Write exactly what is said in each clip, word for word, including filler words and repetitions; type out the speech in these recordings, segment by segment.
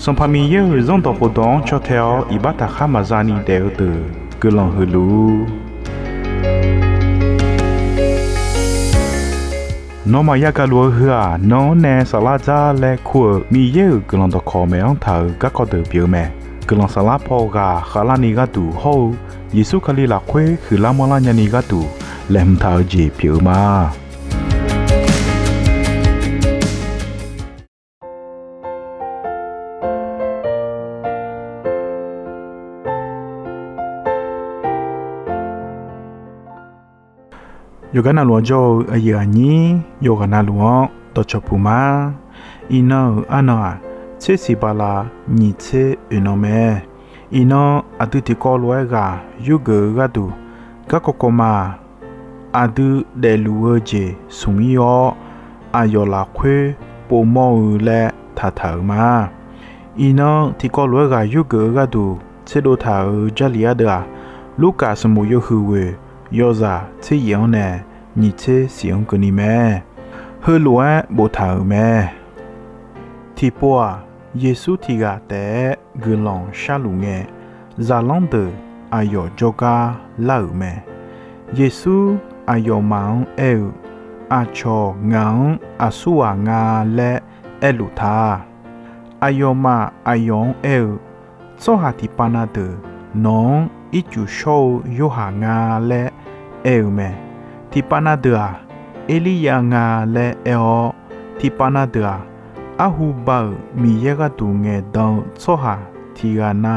Sanqpaq Miqyaer-euq Zanrdawq khofdawq-anr caw tae-awr iqbax taqkhar maqza ni daef-eu deuq guiqlanq huiq luf-ur. Nawmaf yagaq luf-eu heu-aq, nan-anr nae saflar dzar laer kur-euq Miqyaer-euq guiqlanq dawqkawq maeq-anr taq-euq garkawv deuq pyeuf-eu mae. Guiqlanq saflar paw ghaq khavlarni gharduq hawr-eu Yeqsur Kali lafkhoer huiqlar manrlar nyani gharduq laeqhmq taq-eu jeq pyeuf-eu ma. Yawqgar navluf-anr jawr-eu aqyuif aqnyir yawqghaq navluf-anr dawqcawq puq ma. Iqnan-euq arnan-aq, tser siq bala nyiq tser oeq nan mae. Iqnan aqdui tiqkawv lof-aer ghaq yurgeuf-eu gharduq, garkawv kawv ma-aq, aqdui daefluf-eu jeq smq-ir-awr, aqyawf lafkhoer povmawr-eu laer taqtaq-euq ma. Iqnan tiqkawv lof-aer ghaq yurgeuf-eu gharduq tserdov taq-euq Jarlif ardeuv-aq, Lurkaf sanqbof yawhuiq ghoeq yawzaq tser yaef-anr nae nyiq tser siq-anr keuvni mae. Heulof-aer boftaq-euq mae. Tiqpov-aq, Yeqsur tiq ghaq taef-aer guiqlanq sharluf ngae, zaqlanr deuq aqyawf jawrgar lar-euq mae. Yeqsur aqyawfmaf-anr aer-eu, Aqcawq ngaq-anr aqsurghaq nga laer aerluf ta. Aqyawfmaf aqyawf-anr aer-eu, Tsawrhaq tiqpav na deuq nawq-anr ircuf shawr-eu Yorhaq nga laer aer-eu mae. Tiqpav na deuq-aq, Erliryav nga laer aer-awr, tiqpav na deuq-aq, arhu ba-euq Miqyaer gharduq ngaeqdan-eu tsawrhaq tiq ghaq na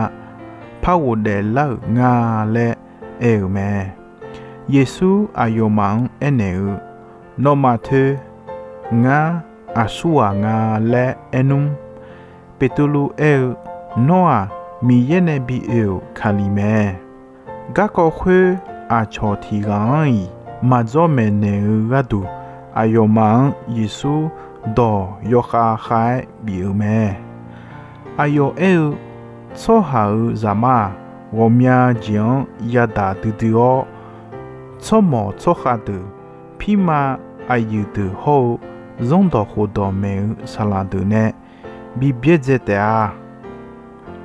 par ghofdaef lar-euq nga laer aer-euq mae. Yeqsur aqyawfmaf-anr aernaeq-eu, Nawmaf toer, Ngar aqsurghaq nga laer aer nmr. Beqtuvluv aer-eu, Nawr-aq, Miqyaer nae bi oe-euq Kali mae. Garkawv khoer aqcawq tiq ghaq-anr-iq maqdzawr maeqnaeq-eu gharduq, aqyawfmaf-anr Yeqsur dawq yawkhav khav-aer bif-eu mae. Aqyawf aer-eu, Tsawrhaq-euq Zaqmar-aq, ghawqmya jeq-anr yadaq duidui-awr, tsawrmawq tsawrkhav deuq, pirma aqyuif deuq hawr-eu Zanrdawq khofdawq maeq-eu saqlaq deuq nae bi byaerdzae taef-a.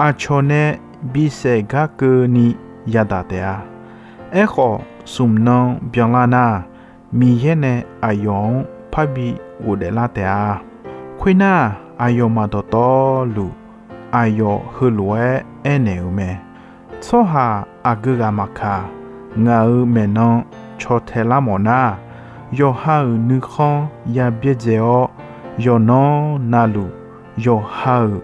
Aqcawq nae bisaef gar keuvni yadaq taef-a. Aerkhawf, smq nan byanlar nar, Miqyaer nae aqyawf-anr parbi ghofdaef lar taef-a. Khoernar, aqyawfmaf dawqtawvluf aqyawf heulof-aer aernaeq-euq mae. Tsawrhaq aqgeu ghaq maqkaq, ngaq-euq maeqnan caw tae lar mawf nar, yawqha-euq nuikhanr ya byaerdzae-awr, yawqnan navluf yawqha-euq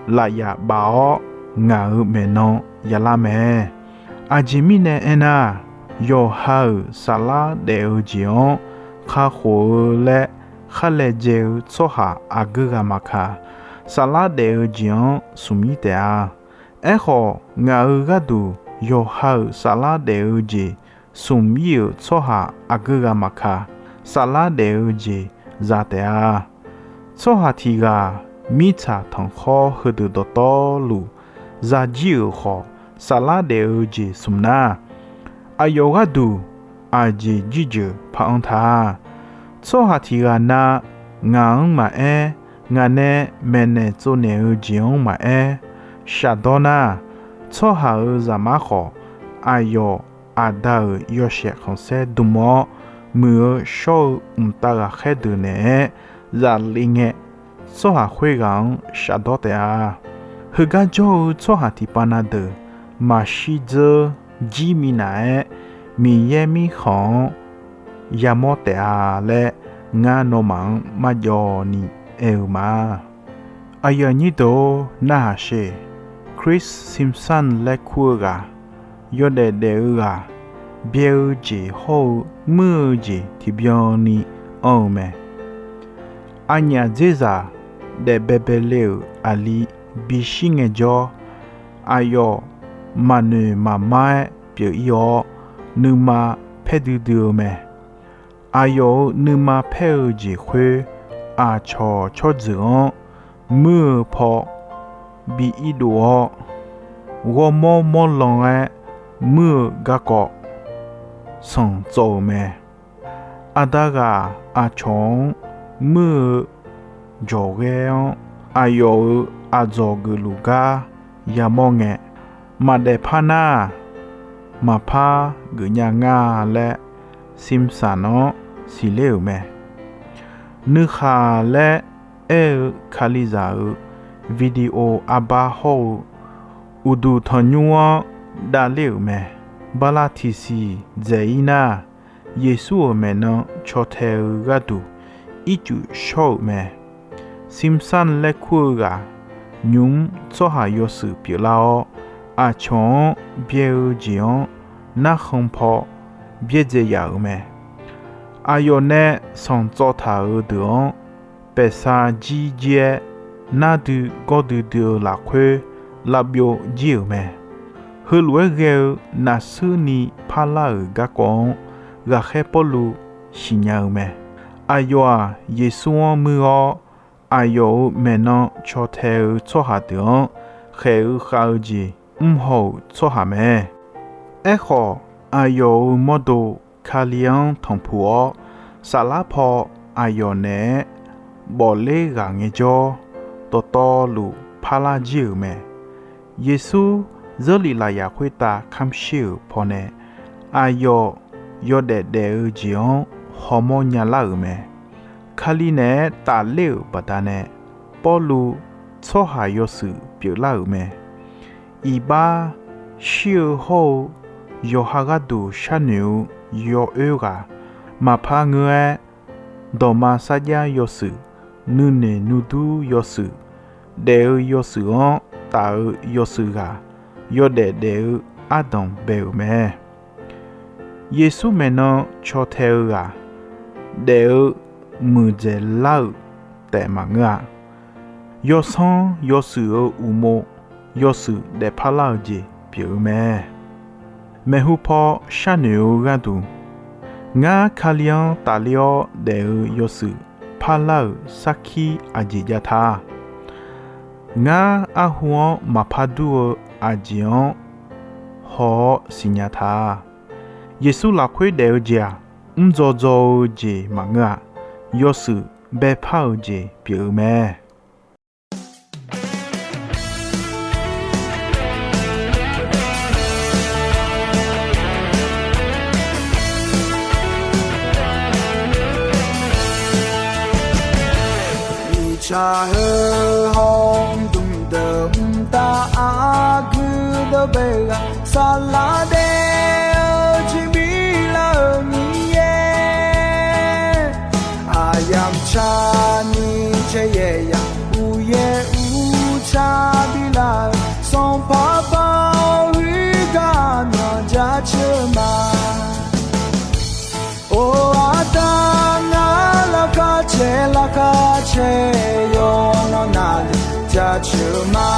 lafyaf baf-awr, ngaq-euq maeqnan yalar mae. Aqjeq mirnae aernar, yawqha-euq saflar daef-eu jeq-anr kakhof-eu laer khar laejae-eu tsawrhaq aqgeu ghaq maqkaq, saflar daef-eu jeq-anr smq-ir taef-a. Aerkhawf, ngaq-euq gharduq yawqha-euq saflar daef-eu jeq smq-ir-euq tsawrhaq aqgeu ghaq maqkaq, saflar daef-eu jeq za taef-a. Tsawrhaq tiq ghaq mirtsaq tanqkhawr heudeuq dawqtawvluf zajir-euq khawf, saflar daef-eu jeq smq nar, aqyawf gharduq aqjeq jirjeuq par-anr ta. Tsawrhaq tiq ghaq na ngaq-anr maqaer, ngaq nae maeqnaeq tsovnaeq-eu jeq-anr maqaer, shafdawr nar, Tsawrhaq-euq Zaqmar khawf, aqyawf Aqda-euq yawshaef khanqsaer dm-awr, muiq-eu shawr-eu mqtav ghaqkhaer deuq naeq-aer zaf le ngae, tsawrhaq khoerghaq-anr shafdawr taef-a. Heugar jawr-eu tsawrhaq tiqpav na deuq maqshir dzeur jir minav-aer, Miqyaer mirkhanq-anr yamawr taef-a laer, ngar nawmaf-anr marjawv ni aer-eu ma. Aqyuif aqnyir deuq-or, narhaq sher. Chris Simpson laer kur-eu ghaq, yawdaef daef-eu ghaq, byae-eu jeq hawr-eu muir-eu jeq tiqbyan ni anr-eu mae. Aqnyaf dzerzaq daef baebae le-euq aqli bishir ngaejawr, aqyawf maqnoeq maqmar-aer pyeuf-ir-awr, nuima paer duidui-eu mae. Aqyawf-euq nuima paer-eu jeq khoer, aqcawq tsawrjeuq-anr muir-eu paw bi irdov-awr, ghawrmawr mawr lan-aer muir-eu garkawv sanq tsawv-euq mae. Aqda ghaq aqcawq-anr muir-eu jawqghaer-anr, aqyawf-euq aqdzawq geufluf gar yamawr ngae, maqdaef par nar-aq, maqpar geufnya nga laer Simpson-anr siqler-euq mae. Nuikhaq laer aer-eu Kalizaq-euq video arbar hawr-eu uqduq tanqnymr-anr davler-euq mae. Bala tiqsiq dzaeq-ir nar, Yeqsur-euq maeqnan caw tae-eu gharduq ircuf shawr-euq mae. Simpson laer kur-eu ghaq nymq-mr tsawrhaq yawshuif pyeuflar-awr, aqcawq-anr byae-eu jeq-anr narkhan paw byaerdzae yaf-euq mae. Aqyawf nae sanqtsawv taq-euq deuq-anr paefsar jir jir-aer, nar dui gawr duidui-eu lafkhoer lavbyov jir-euq mae. Heulof-aer ghae-eu nafsuir ni parlar-euq garkawv-anr ghaqkhaer Pawrluv siqnya-eu mae. Aqyawf-aq, Yeqsur-anr muir-awr, aqyawf-euq maeqnan caw tae-eu tsawrhaq deuq-anr khaeq-eu khav-eu jeq mrhaw-euq tsawrhaq mae. Aerkhawf, aqyawf-euq mawrdo Kali-anr tanqpuq-awr, saflar paw aqyawf naeq-aer bawfler ghaq ngaejawr, dawqtawvluf parlar jir-euq mae. Yeqsur Zeurlif lafyaq khoertav kamr shir-euq pawnae, aqyawf yawdaef daef-eu jeq-anr hawmawr nyalar-euq mae. Kali naeq-aer tafler-euq baqdanae, Pawrluv tsawrhaq yawshuif pyeuflar-euq mae. Iqbax shir-eu hawr-eu yawqha gharduq sharnoeq-eu yawoer ghaq maqpar ngeur-aer, dawqma sarjax yawshuif, nuinoeq nuidur yawshuif, daef-eu yawshuif-anr taf-eu yawshuif ghaq, yawdaef daef-eu ardanq bae-euq mae. Yeqsur maeqnan caw tae-eu ghaq daef-eu muiqdzaeq lar-euq taef maqngeur-a. Yawsanr yawshuif-euq uqmov yawshuif daefpar lar-eu jeq pyeuf-eu mae. Maeqhu paw sharnoeq-eu gharduq, ngar Kali-anr tafler-awr daef-eu yawshuif parlar-euq sarkir aqjeq jav ta. Ngar arhu-anr maqpar dur-eu aqjeq-anr haw-awr siqnya ta. Yeqsur lafkhoer daef-eu jeq-aq, mrdzaw dzaw-eu jeq maqngeur-a. Yawshuif baepar-eu jeq pyeuf-eu mae. Iqcaq heu hawr-eu mqdmq deuq mqtav aqgeu deuq bae ghaq saflar daef-eu jeq bi lar-euq Miqyaer. Aqyamq tsaqni caeyaeq yaq uqyaer uqtsaq bi lar-euq Sanqpaq Baoq huiq gar myawq jaceuq ma. Or, aqda ngar laqkhaq caer laqkhaq caer yawqnan navluf jaceuq ma.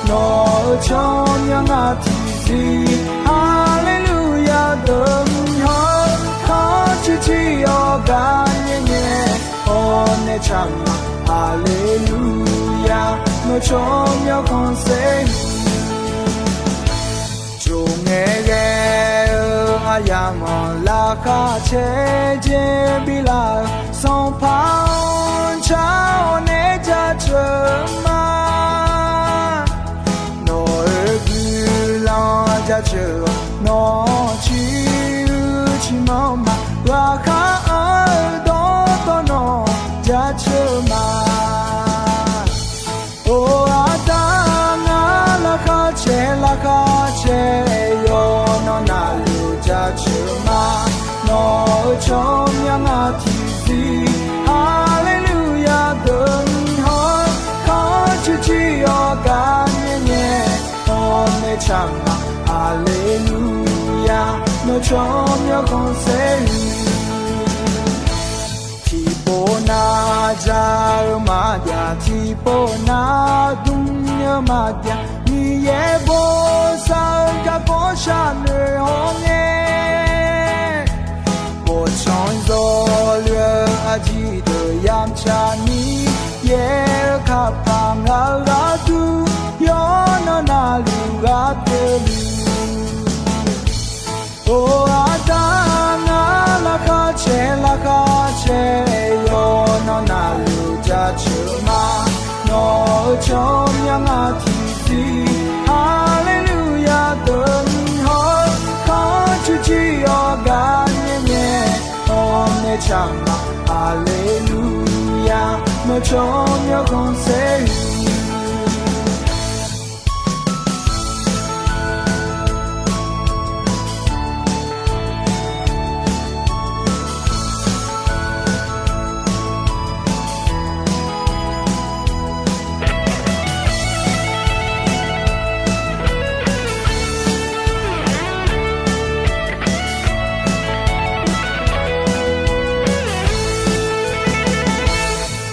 Nawq-euq tsawrmyanr ngar tiqzir Haleluya deuq mr hawr-eu khanr ciqciq yawqgar nyae nyae hawr nae tsaq ma. Haleluya nawq tsawrmyanr khanqsaer Tsov ngae ghae-eu aqyamq-anr laqkhaq caer jeq bi lar-eu Sanqpaq-anr car-awr nae jaceuq ma. Nawq-euq guiqlanq jaceuq-awq nawq-anr ciq uiq ciqmanr ma. Ghaqkhav-anr-eu dawqtawvluf nawq jaceuq ma. Or, aqda ngar laqkhaq caer laqkhaq caer yawqnan navluf jaceuq ma. Nawq-euq tsawrmyanr ngar tiqzir Haleluya deuq mr hawr-eu khanr ciqciq yawqgar nyae nyae hawr nae tsaq ma. Haleluya nawq tsawrmyanr khanqsaer Tiqpov nav ja-eu maqjav, tiqpov nav dmr-eu maqjav, Miqyaer bosav-eu garkawv sharnoeq hawr ngae, bawqtsanq zawluf-eu aqjeq deuq yamq tsaqni, yaer-eu kapaq ngaq-euq gharduq yawqnan navluf ghaq pyeufluf Or, aqda ngar laqkhaq caer laqkhaq caer yawqnan navluf jaceuq ma. Nawq-euq tsawrmyanr Tsawrmyanr ngar tiqzir haleluya deuq ni haw-eu, khanr cuiv jir-awr gar nyae nyae, hawr nae tsaq ma haleluya, nawq tsawrmyanr khanqsaer-eu.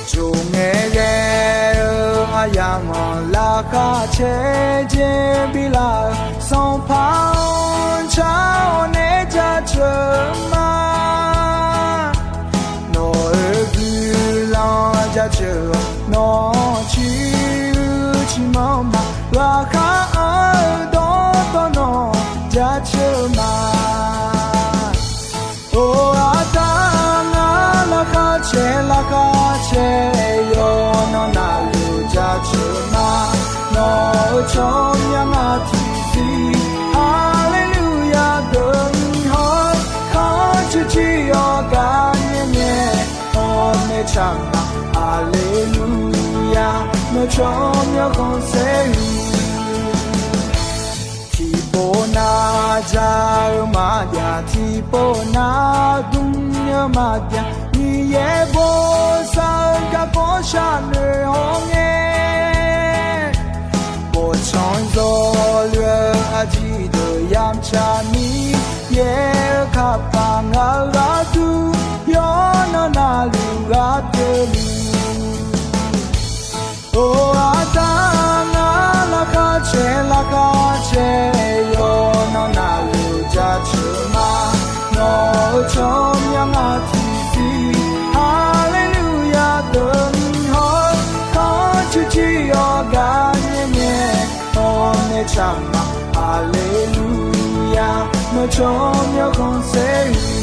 Tsov ngae ghae-eu aqyawf manq laqkhaq caer jeq bilar-euq Sanqpaq-or, car-awr nae jaceuq ma. Nawq-euq guiqlanq jaceuq-awq, nawq-anr ciqhuiq ciqmanr ma. Laqkhaq anr-eu dawqtawvluf nawq jaceuq ma. Or, aqda ngar laqkhaq caer laqkhaq caer yawqnan navluf jaceuq ma. Nawq-euq tsawrmyanr ngar tiqzir haleluya deuq ni haw-eu, khanr cuiv jir-awr gar nyae nyae, hawr nae tsaq ma haleluya, nawq tsawrmyanr khanqsaer-eu. Tiqpov nar ja-eu maqjav, tiqpov nar dm-eu maqjav, Miqyaer bosav-eu garkawv sharnoeq hawr ngae, bawqtsanq zawqluf-eu aqjeq deuq yamtsaq Miqyaer-euq kapkaq ngaq-euq gharduq yawqnan navluf ghaq pyeufluf. Or, aqda ngar laqkhaq caer laqkhaq caer yawqnan navluf jaceuq ma. Nawq-euq tsawrmyanr ngar tiqzir haleluya deuq ni haw-eu, khanr cuiv jir-awr gar nyae nyae, hawr nae tsaq ma haleluya, nawq tsawrmyanr khanqsaer-eu.